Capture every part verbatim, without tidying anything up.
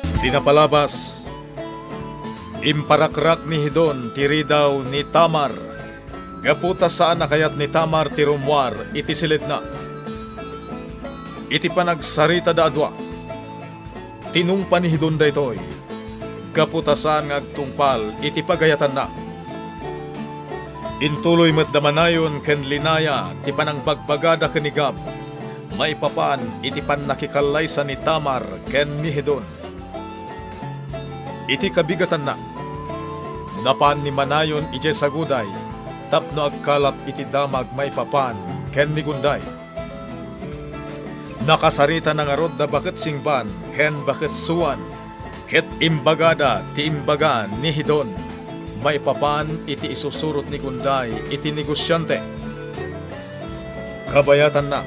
Ti napalabas, imparakrak ni Hidon ti ridaw ni Tamar, gapu ta saan a kayat ni Tamar ti rummuar iti silidna. Iti panagsaritada a dua, tinungpa ni Hidon daytoy, gapu ta saan nga agtungpal iti pagayatanna. Intuloy met da manayon ken linaya ti panangbagbagada ken ni Gab maipapan iti pannakikallaysa ni Tamar ken ni Hidon. Iti kabigatanna, napan ni manayon idiay saguday tapno agkalap iti damag maipapan ken ni gunday. Nakasaritana ngarud da baket singban ken baket suan, ket imbagada ti imbaga ni Hidon maipapan iti isusurot ni gunday iti negosiante. Kabayatanna,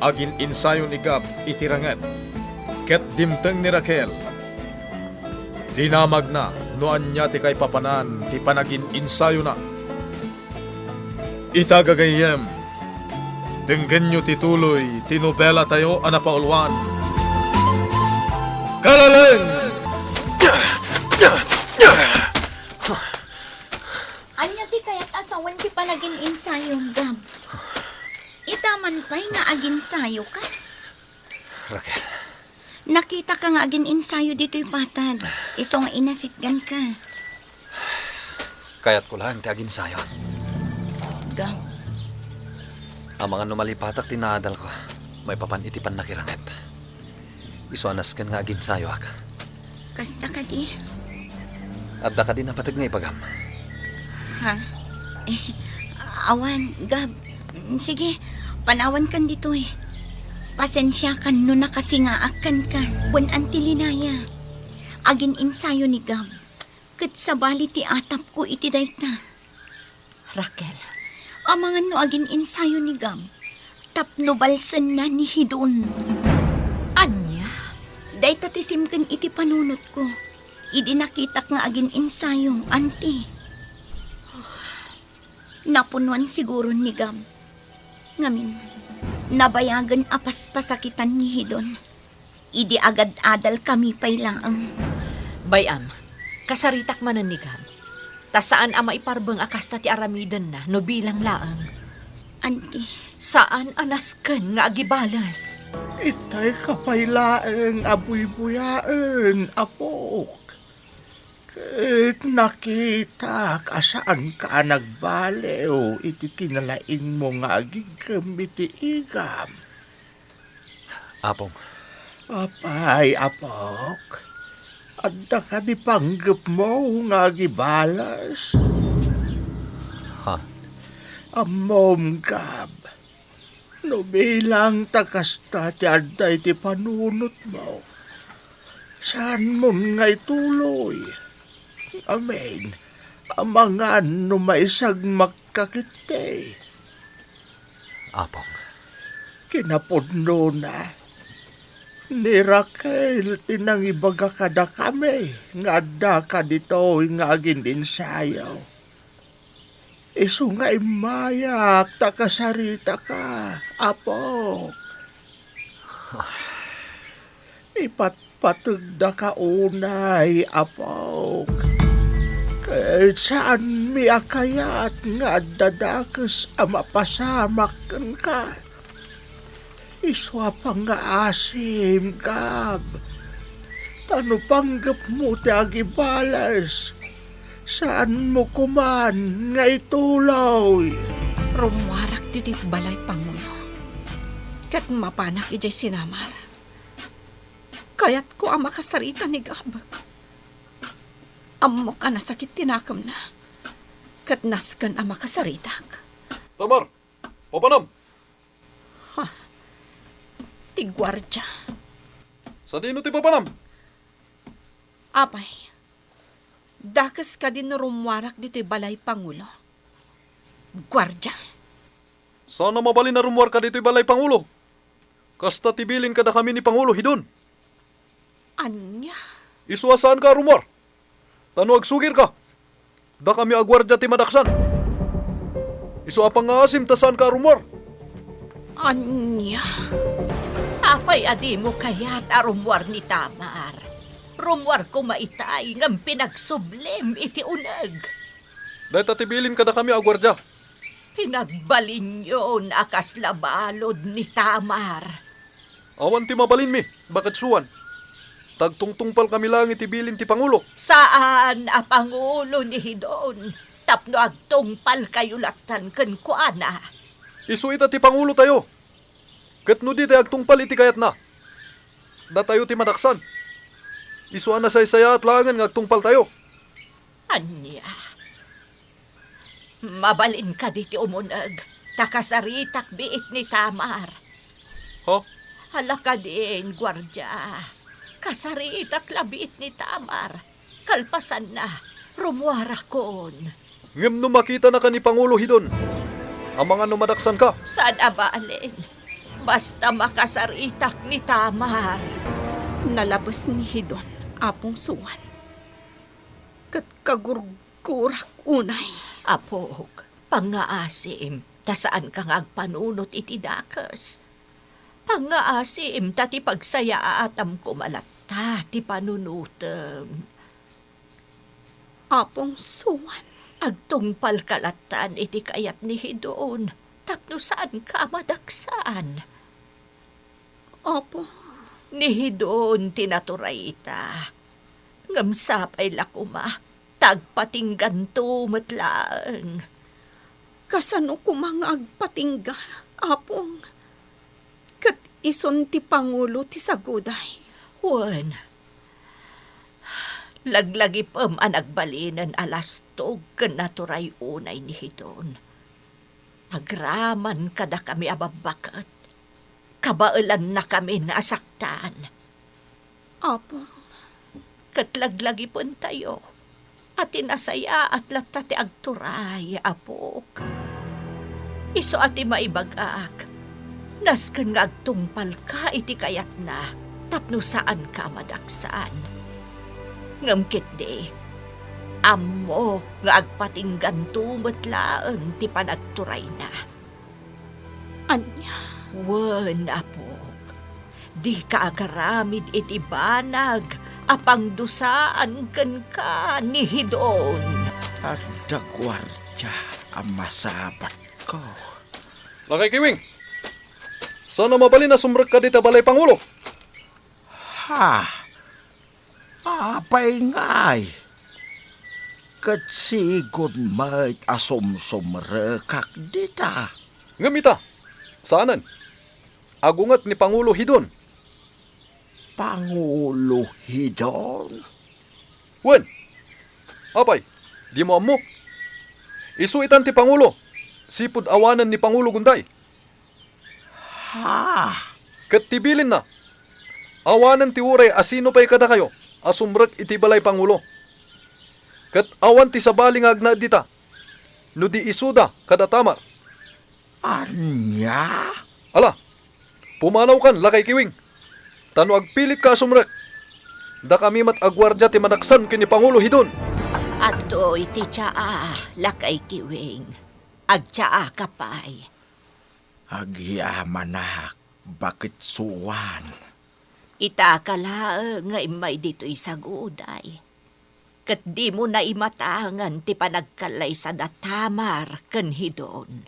agin-insayo ni Gab iti ranget, ket dimteng ni Raquel. Dinamagna no ania ti kaipapanan ti panagin-insayona. Ita, gagayyem, denggenyo ti tuloy ti nobelatayo a napauluan. Kalaleng! Ania ti kayat a sawen ti panagin-insayom, Gab? Ita man pay nga aginsayoka? Raquel. Nakitaka nga agin-insayo ditoy patad, isu nga inasitganka. Kayatko laeng ti aginsayo. Gab. Amangan no malipatak ti naadalko, maipapan iti pannakiranget. Isu a nasken nga aginsayoak. Kasta kadi? Adda kadi napateg nga ibagam? Ha? Eh, awan, Gab. Sige, panawankan ditoy. Pasensiakan no nakasingaak kenka wen Auntie Linaya. Agin-insayo ni Gab, ket sabali ti atapko iti dayta. Raquel. Amangan no agin-insayo ni Gab tapno balsenna ni Hidon. Ania? Dayta ti simken iti panunotko idi nakitak nga agin-insayo, Auntie. Napunuan siguron ni Gab. Ngamin, nabayagen a paspasakitan ni Hidon idi agad-adal kami pay laeng. Bay-am, kasaritak manen ni Gab, ta saan a maiparbeng a kasta ti aramidenna no bilang laeng. Auntie. Saan a nasken nga agibales. Itay ka pay laeng a buybuyaen, apok. Ket nakitak a saanka a nagbaliw iti kinalaingmo nga agingkem iti igam. Apong. Apay, apok? Adda kadi panggepmo nga agibales? Ha? Ammom, Gab, no bilang ta kasta ti adda iti panunotmo, saanmon nga ituloy. Amen. Amangan no maisagmakka ketdi. Apong. Kinapudnona, ni Raquel ti nangibaga kadakami nga addaka ditoy nga agin-insayo. Isu nga immayak ta kasaritaka, apok. Ipatpategdaka unay, apok. Ket saanmi a kayat nga adda dakes a mapasamak kenka. Isu a pangngaasim, Gab. Ta no panggepmo ti agibales, saanmo koman nga ituloy. Rummuarak ditoy balay pangulo, ket mapanak idiay sinamar. Kayatko a makasarita ni Gab. Ammok a nasakit ti nakemna, ket nasken a makasaritak. Tamar, papanam! Ha? Ti guardia. Sadino ti papanam? Apay, dakes kadi no rummuarak ditoy balay pangulo? Guardia. Saan a mabalin a rummuarka ditoy balay pangulo. Kasta ti bilin kadakami ni Pangulo Hidon. Ania? Isu a saanka a rummuar. Ta no agsugirka, dakami a guardia ti madaksan. Isu a pangngaasim ta saanka a rummuar. Ania? Apay a dimo kayat a rummuar ni Tamar? Rummuar koma itay ngem pinagsublim iti uneg. Dayta ti bilin kadakami a guardia. Pinagbalinyon a kasla balud ni Tamar. Awan ti mabalinmi, baketsuan. Ta agtungtungpalkami laeng iti bilin ti pangulo. Saan a pangulo ni Hidon tapno agtungpalkayo lattan kenkuana. Isu ita ti pangulotayo. Ket no di tayo agtungpal iti kayatna, datayo ti madaksan. Isu a nasaysayaat laengen nga agtungpaltayo. Ania? Mabalin kadi ti umuneg, ta kasaritak biit ni Tamar. Ha? Hala kadin, guardia. Kasaritak la biit ni Tamar. Kalpasanna, rummuarakon. Ngem no makitanaka ni Pangulo Hidon, amangan no madaksanka. Saan a bale. Basta makasaritak ni Tamar. Nalabes ni Hidon, Apong Suan. Ket kagurgurak unay. Apok, pangngaasim, ta saanka nga agpanunot iti dakes. Pangngaasim, ta ti pagsayaatam koma latta ti panunotem. Apong Suan. Agtungpalka lattan iti kayat ni Hidon, tapno saanka a madaksan. Apo. Ni Hidon ti naturay ita. Ngem sapay la koma, ta agpatingganto met laeng. Kasano koma nga agpatingga, Apong? Ket isun ti pangulo ti saguday. Wen, laglagipem a nagbalinen a lastog ken naturay unay ni Hidon. Agraman kadakami a babbaket, kabaelannakamin a saktan. Apong. Ket laglagipentayo a ti nasayaat latta ti agturay, Apok. Isu a ti maibagak, nasken nga agtungpalka iti kayatna tapno saanka a madaksan. Ngem ketdi, ammok nga agpatingganto met laeng ti panagturayna. Ania? Wen, Apok, dika agaramid iti banag a pangdusaan kenka ni Hidon. Adda guardia a masabatko. Lakay Kiwing, saan a mabalin a sumrekka dita balay pangulo? Ha? Apay ngay? Ket sigud met a sumsumrekak dita. Ngem ita, saanen. Agunget ni Pangulo Hidon. Pangulo Hidon? Wen. Apay, dimo ammo? Isu itan ti Pangulo, sipud awanen ni Pangulo Gunday. Ha? Ket ti bilinna, awanen ti uray a sino pay kadakayo a sumrek iti balay pangulo. Ket awan ti sabali nga agnaed dita, no di isuda kada Tamar. Ania? Ala, pumanawkan, Lakay Kiwing. Ta no agpilitka a sumrek, dakami met a guardia ti madaksan ken ni Pangulo Hidon. Adtoy ti tsaa, Lakay Kiwing. Agtsaaka pay. Agyamanak, baketsuan. Itaka laeng nga immay ditoy saguday, ket dimo naimatangan ti panagkallaysada Tamar ken Hidon.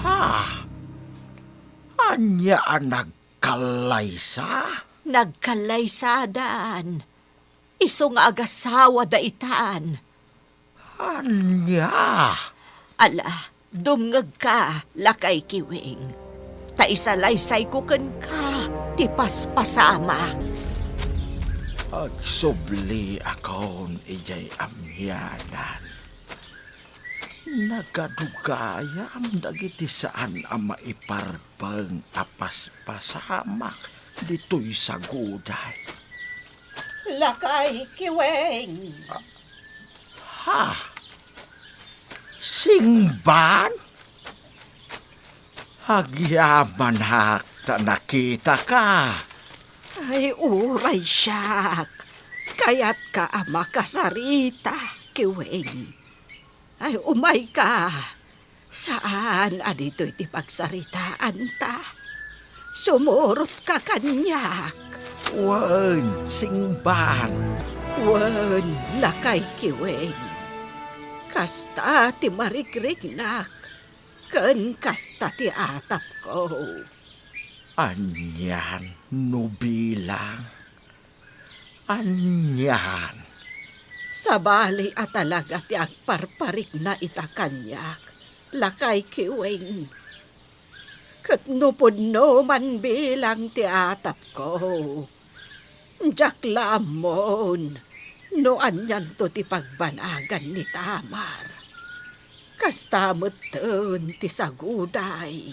Ha? Ania a nagkallaysa? Nagkallaysadan. Isu nga agasawada itan. Ania? Ala, dumngegka, Lakay Kiwing, ta isalaysayko kenka ti paspasamak. Agsubliakon idiay amianan. Nagadu gayam dagiti saan a maiparbeng a paspasamak ditoy saguday. Lakay Kiweng. Ha? Singban? Agyamanak ta nakitaka. Ay, uray siak. Kayatka a makasarita, Kiweng. Ay, umayka. Saan a ditoy ti pagsaritaanta. Sumurotka kaniak. Wen, Singban. Wen, Lakay Kiweng. Kasta ti marigrignak, ken kasta ti atapko. Anian no bilang? Anian? Sabali a talaga ti agparparikna ita kaniak, Lakay Kiweng. Ket no pudno man bilang ti atapko, diak la ammon no anianto ti pagbanagan ni Tamar. Kasta metten ti saguday.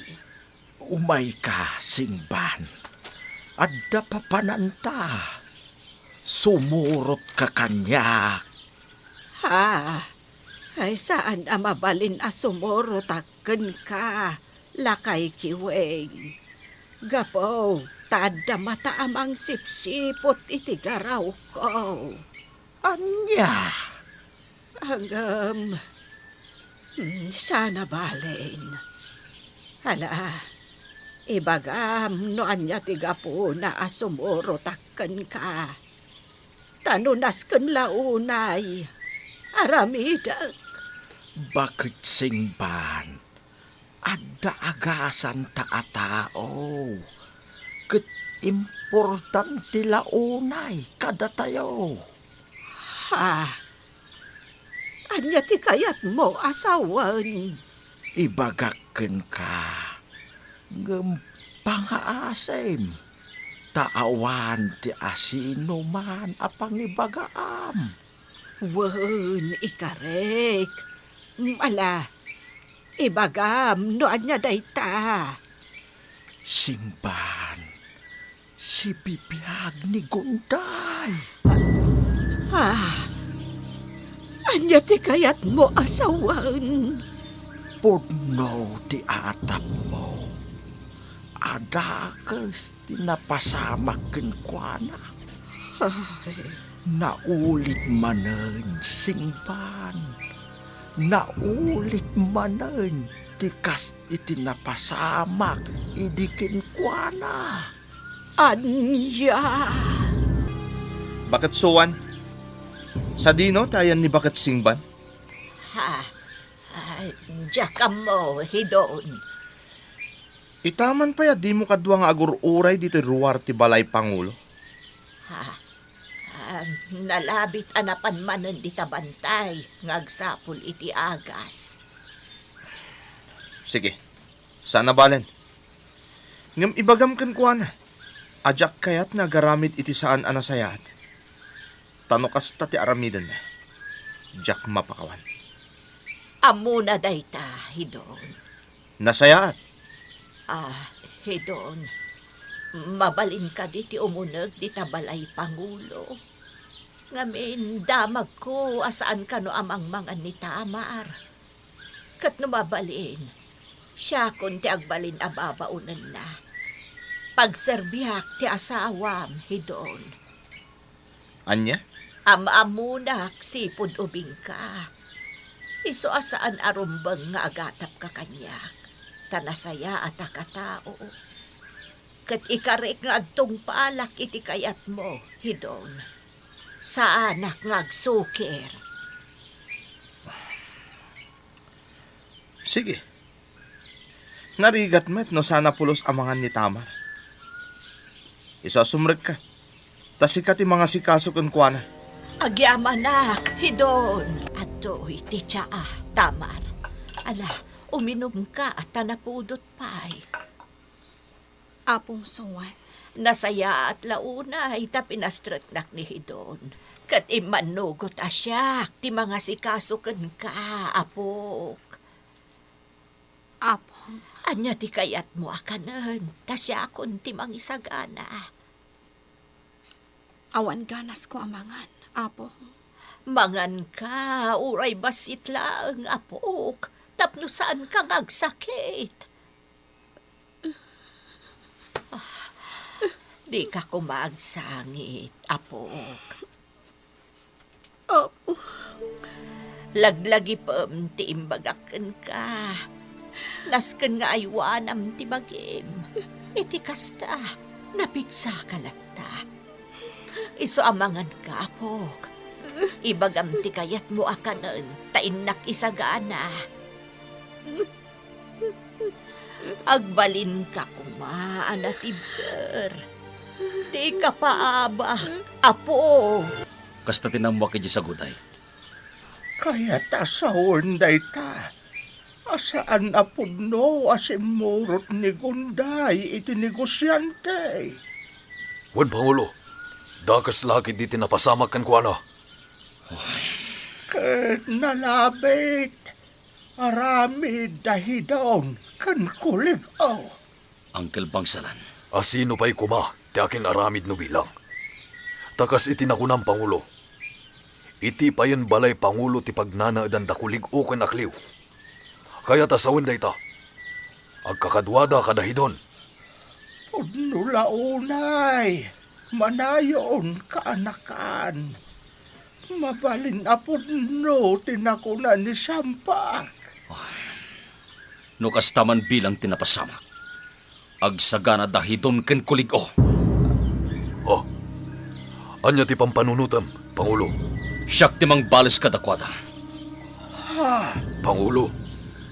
Umayka, Singban. Adda papananta. Sumurotka kaniak. Ha? Ay, saan a mabalin a sumurotak kenka, Lakay Kiweng. Gapu ta adda mata a mangsipsiput iti garawko. Ania? Ngem, hmm, saan a balin. Ala, ibagam no ania ti gapuna a sumurotak kenka. Ta no nasken la unay, aramidek. Baket, Singban, adda agasanta a tao, ket importante la unay kadatayo. Ha? Ania ti kayatmo a sawen? Ibagak kenka, ngem pangaasim, ta awan ti asinoman a pangibagaam. Wen, ikarek. Ala, ibagam no ania dayta. Singban, sibibiag ni Gunday. Ah, ania ti kayatmo a sawen? Pudno ti atapmo. Adakes ti napasamak kenkuana. Ay. Naulit manen, Singban. Naulit manen ti kas iti napasamak idi kenkuana. Ania? Baket Suan, sadino ti ayan ni Baket Singban? Ha? Ay, diak ammo, Hidon. Ita man pay a dimo kadua nga agur-uray ditoy ruar ti balay pangulo? Ha? Ah, nalabit a napan manen dita bantay nga agsapul iti agas. Sige, saan a balen. Ngem ibagam kenkuana a diak kayat nga agaramid iti saan a nasayaat. Ta no kasta ti aramidenna, diak mapakawan. Ammona dayta, Hidon. Nasayaat. Ah, Hidon, mabalin kadi ti umuneg dita balay pangulo? Ngamin, damagko a saan kano a mangmangan ni Tamar. Ket no mabalin, siakon ti agbalin a babaonenna. Pagserbiak ti asawam, Hidon. Ania? Am-ammonak sipud ubingka. Isu a saan a rumbeng nga agatapka kaniak, ta nasayaat a katao. Ket ikarek nga agtungpalak iti kayatmo, Hidon. Saanak nga agsukir. Sige. Narigat met no saan a pulos a mangan ni Tamar. Isu a sumrekka, ta sika ti mangasikaso kenkuana. Agyamanak, Hidon. Adtoy ti tsaa, Tamar. Ala, uminumka ta napudot pay. Apong Suan. Nasayaat la unay ta pinastreknak ni Hidon. Ket immannugot a siak ti mangasikaso kenka, apok. Apong. Ania ti kayatmo a kanen, ta siakon ti mangisagana? Awan ganasko a mangan, Apong. Manganka, uray bassit laeng, apok, tapno saanka nga agsakit. Ah, dika koma agsangit, apok. Apo. Laglagipem ti imbagak kenka. Nasken nga aywanam ti bagim. Iti kasta, napigsaka latta. Isu a manganka, apok. Ibagam ti kayatmo a kanen, ta innak isagana. Agbalinka koma a natibker. Ti kapaabak, apo. Kasta ti nammuak idiay saguday. Kayat a sawen dayta a saan a pudno a simmurot ni Gunday iti negosiante. Wen, Pangulo, dakes la ketdi ti napasamak kenkuana. Ket nalabit, aramid da Hidon ken Kulig-o. Angkel Bangsalan. A sino pay koma ti akin-aramid no bilang? Ta kas iti nakunam, Pangulo, iti payen balay pangulo ti pagnanaedan da Kulig-o ken Akliw. Kayat a sawen dayta. Agkakaduada kada Hidon. Pudno la unay, manayon, kaanakan. Mabalin a pudno ti nakuna ni Sampak. No kasta man bilang ti napasamak, agsagana da Hidon ken Kulig-o. Oh, ania ti pampanunotem, Pangulo? Siak ti mangbales kadakuada. Ha? Pangulo.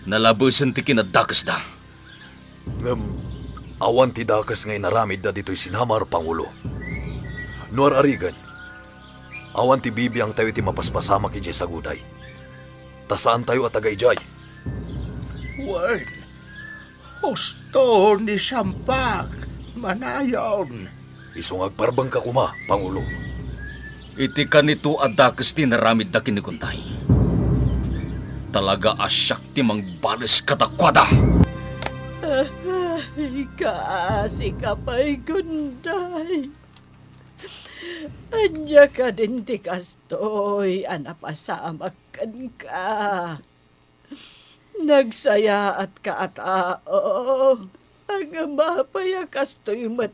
Nalabesen ti kinadakesda. Ngem awan ti dakes nga inaramidda ditoy sinamar, Pangulo. No ar-arigen, awan ti bibiangtayo iti mapaspasamak idiay saguday. Ta saantayo a taga idiay. Wen, husto ni Sampak, manayon. Isu nga agparbengka koma, Pangulo. Iti kanito a dakes ti inaramidda ken ni Gunday, talaga a siak ti mangbales kadakuada. Ay, kaasika pay, Gunday. Ania kadin ti kastoy a napasamak kenka? Nagsayaatka a tao, ngem apay a kastoy met?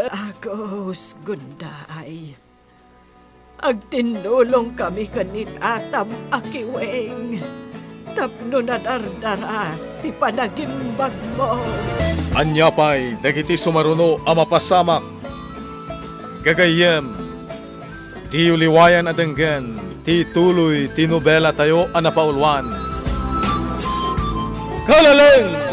Agus, Gunday, agtinnulongkami ken ni tatam a Kiweng tapno nadardaras ti panagimbagmo. Ania pay dagiti sumaruno a mapasamak? Gagayyem, diyo liwayan a denggen ti tuloy ti nobelatayo a napauluan. Kalaleng!